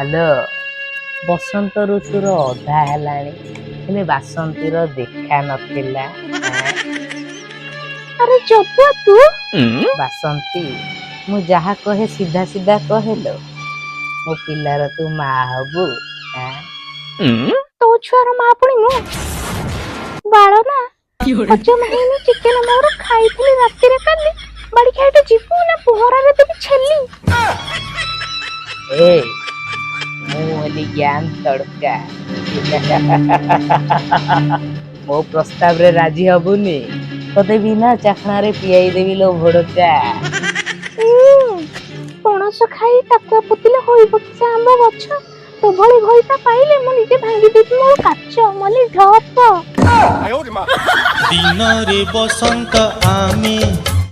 Hello, ବସନ୍ତ ଋତୁର ଅଧା ହେଲାଣି, ହେଲେ ବାସନ୍ତୀର ଦେଖା ନଥିଲା। ଆରେ ଜଗୁଆ, ତୁ? ବାସନ୍ତୀ, ମୁଁ ଯାହା କହେ ସିଧା ସିଧା କହେଲୋ। ମୋ ପିଲାର ତୁ ମା ହବୁ ଆଁ? ତୋ ଛୁଆର ମା ପୁଣି ମୁଁ? ବାଳ ନା ହଜମ ହେଇନି। ଚିକେନ ମୋର ଖାଇଥିଲି ରାତିରେ କାଲି। ବାଡି ଖାଇட்டு ଯିବୁ ନା ପହଁରାରେ ଦେବି ଛେଲି? ଏ, ମୁଁ ହେଲି ଜ୍ଞାନ ତଡ଼କା। ମୋ ପ୍ରସ୍ତାବରେ ରାଜି ହବୁନି? ତତେ ବିନା ଚାଖଣାରେ ପିଆଇ ଦେବି ଲୋ ଭୋଡକା। ପଣସ ଖାଇ ଟାକୁଆ ପୋତିଲେ ହୋଇବ କି ସେ ଆମ୍ବ ଗଛ? ତୋ ଭଳି ଘଇତା ପାଇଲେ ମୁଁ ନିଜେ ଭାଙ୍ଗିଦେବି ମୋର କାଚ ମଲି ଢପ। ଦିନରେ ବସନ୍ତ ଆମେ